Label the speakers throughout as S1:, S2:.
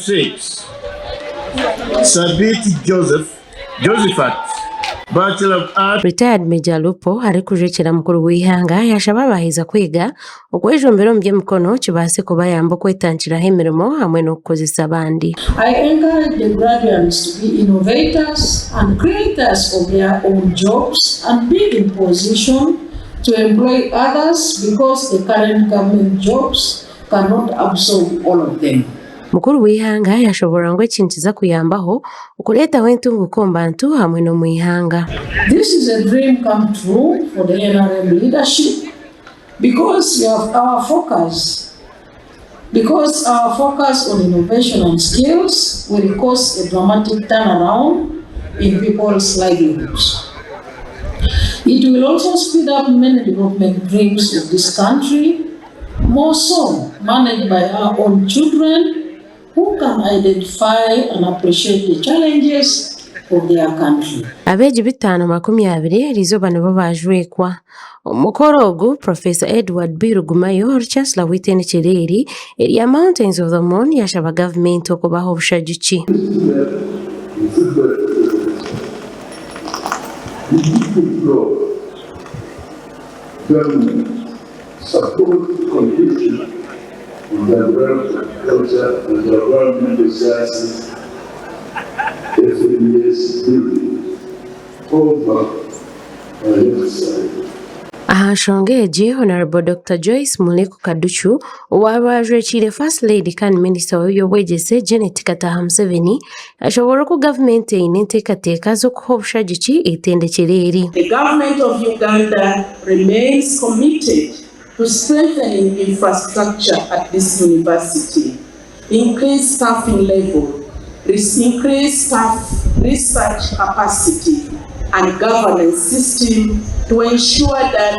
S1: 6, Sabiti Joseph, Josephat, Bachelor of Arts.
S2: Retired Major Lupo arikujwekyera mukuru w'eihanga yashaba abaaheza kwega okwejumbira omu by'emikono kibaase kubayamba okwetandikiraho emirimo hamwe n'okukozesa abandi.
S3: I encourage the graduates to be innovators and creators of their own jobs and be in position to employ others because the current government jobs cannot absorb all of them.
S2: Mukuru w'eihanga yashoboorora ngu eki nikiza kuyambaho okureetaho entunguka omu bantu hamwe n'omu ihanga.
S3: This is a dream come true for the nrm leadership because we have our focus because our focus on innovation and skills will cause a dramatic turnaround in people's livelihoods. It will also speed up many development dreams of this country, more so managed by our own children who can identify and appreciate the challenges of their country.
S2: Abeegi bitaano 20 eriizooba nibo baajwekwa. Omu mukoro ogu, Professor Edward B. Rugumayo, ori Chancellor w'eitendekyero eri erya Mountains of the Moon yaashaba gavumenti okubaha obushagiki. Aha nshonga egi, Hon. Dokita Joyce Muleku Kaducu owaaba ajwekiire First Lady kandi Minisita w'eby'obwegyese Janet Kataha Museveni ashoboorora oku gavumenti eine enteekateeka z'okuha obushagiki eitendekyero eri.
S4: The government of Uganda remains committed to strengthening infrastructure at this university, increase staffing level, increase staff research capacity and governance system to ensure that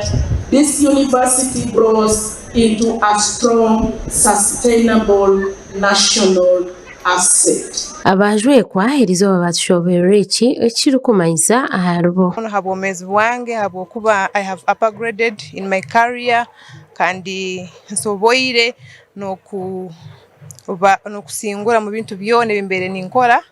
S4: this university grows into a strong, sustainable national asset.
S2: Abaajwekwa erizooba baatushoboorora eki ekirikumanyisa aharibo.
S5: Ha bwomeezi bwange habwokuba I have upgraded in my career kandi nsoboire n'okusingura omu bintu byona ebi mbaire ninkora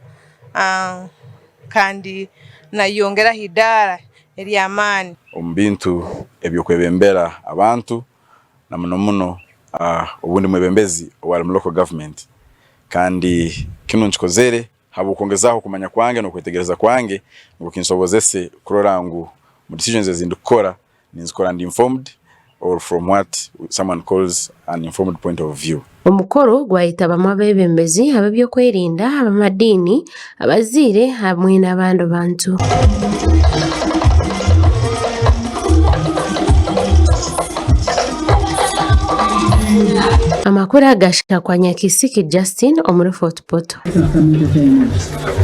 S5: kandi nayongeraho idaara ery'amaani.
S6: Omu bintu eby'okwebembera abantu na muno muno obu ndi mwebembezi owari mu local government kandi kinu nkikozere habw'okwongezaho okumanya kwange n'okwetegereza kwange ngu kinsobozese kurora ngu mu decisions ezi ndikukora ninzikora ndi informed or from what someone calls an informed point of view.
S2: Omukoro gwayetabamu abeebembezi ab'eby'okwerinda, ab'amadiini, abazaire hamwe n'abandi bantu. Amakuru aga gashika kwa Nyakisiki Justine omuri Fort Portal.